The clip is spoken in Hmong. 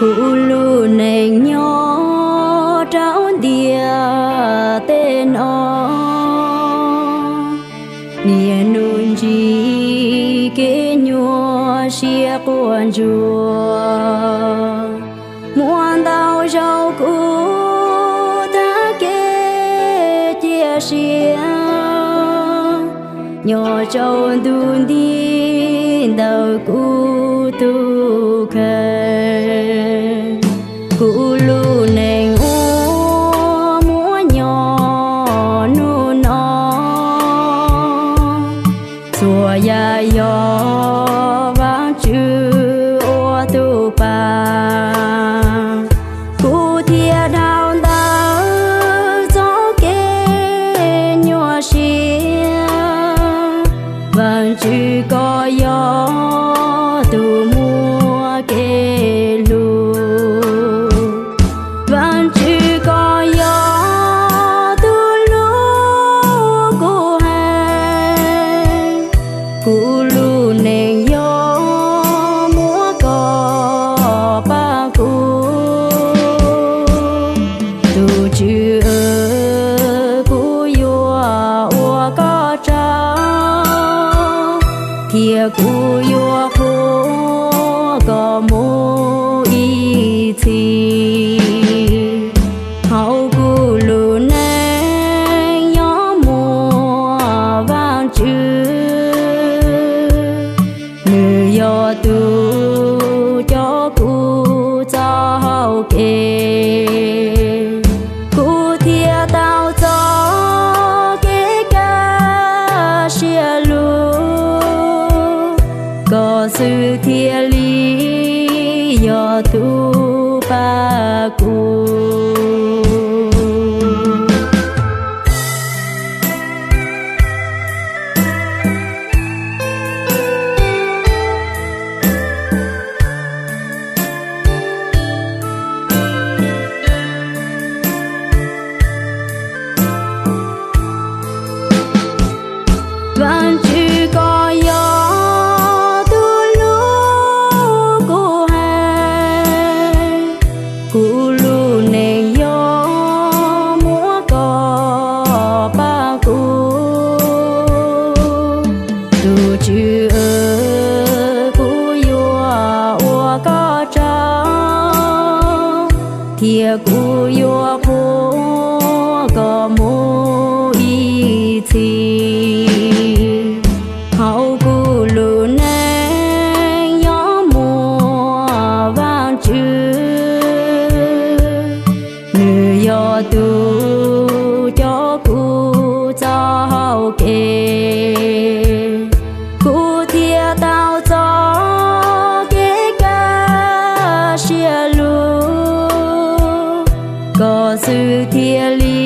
Kuv lub neej nyob rau ntiaj teb no, niaj hnub ntsib kev nyuaj siab quaj ntsuag. Muaj ntau zaus kuv tag kev cia siab, nyob rau ntu nti ntawm kuv tus kheej. Kuv lub neej uas muaj nyob hnub no, txhua yam yog Vaajtswv ua tus pab. Kuv thiaj dhau ntawm txoj kev nyuaj siab. Vaajtswv koj yog tus muaj kev hlub. Vaajtswv koj yog tus hlub kuv heev. Kuv lub neej yog muab koj pab kuv. Tus Tswv, kuv yuav ua koj tsaug, thiab kuv yuav qhuas koj mus ib txhis. Hauv kuv lub neej yuav muaj Vaajtswv, nws yog tus coj kuv txoj hau kev. Kuv thiaj tau txoj kev kaj siab lug, koj xwb thiaj li yog tus pab kuv. Vaajtswv koj yog tus hlub kuv heev. Kuv lub neej yuav muab koj pab kuv. Tus Tswv, kuv yuav ua koj tsaug, thiab kuv yuav qhuas koj mus ib txhis. Hauv kuv lub neej yuav muaj Vaajtswv, nws yog tus coj kuv txoj hau kev. Kuv thiaj tau txoj kev kaj siab lug, koj xwb thiaj li